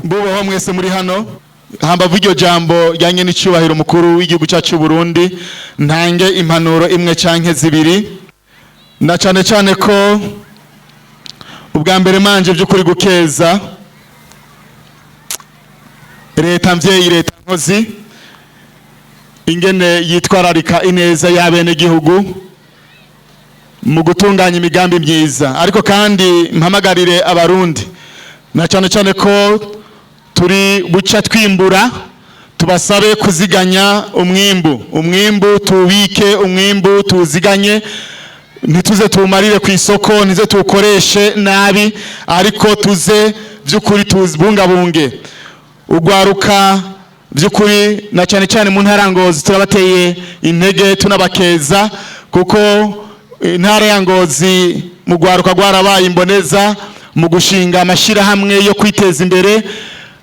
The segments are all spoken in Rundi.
Bubaho mwese muri hano. Hambavu iryo jambo ryanye n'icyubahiro mukuru w'igihugu cyacu cy'u Burundi, ntange impanuro imwe canke zibiri, na cane cane ko ubwa mbere manje by'ukuri gukeza leta mvyeyi, leta nkozi, ingene yitwararika ineza y'abenegihugu mu gutunganya imigambi myiza. Ariko kandi mpamagarire Abarundi, na cane cane ko turi buca twimbura, tubasabe kuziganya umwimbu. Umwimbu tuwubike, umwimbu tuwuziganye, ntituze tuwumarire ku isoko, ntize tuwukoreshe nabi, ariko tuze by'ukuri tubungabunge. Ugwaruka by'ukuri, na cyane cyane mu ntara ya Ngozi, turabateye intege tunabakeza, kuko intara ya Ngozi mu rwaruka rwarabaye imboneza mu gushinga amashyirahamwe yo kwiteza imbere.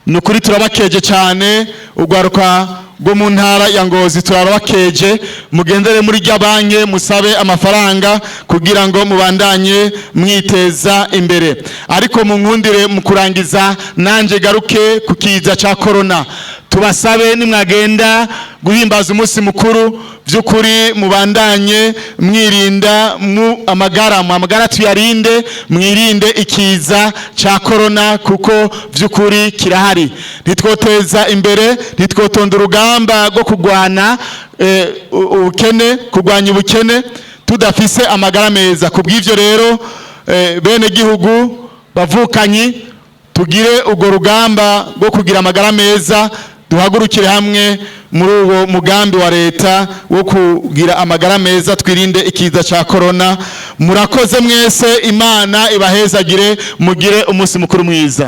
Ni ukuri turabakeje cyane. Urwaruka rwo mu ntara ya Ngozi turabakeje. Mugendere muri rya banki, musabe amafaranga kugira ngo mubandanye mwiteza imbere. Ariko munkundire mu kurangiza nanje garuke ku kiza ca corona. Tubasabe, nimwagenda guhimbaza umunsi mukuru, by'ukuri mubandanye mwirinda mu amagara, mu amagara tuyarinde, mwirinde ikiza ca corona, kuko by'ukuri kirahari. Ntitwoteza imbere, ntitwotonda urugamba rwo kurwana ubukene, kurwanya ubukene, tudafise amagara meza. Kubw'ivyo rero, bene gihugu bavukanyi, tugire urwo rugamba rwo kugira amagara meza, duhagurukire hamwe muri uwo mugambi wa leta wo kugira amagara meza, twirinde ikiza ca corona. Murakoze mwese, Imana ibahezagire, mugire umunsi mukuru mwiza.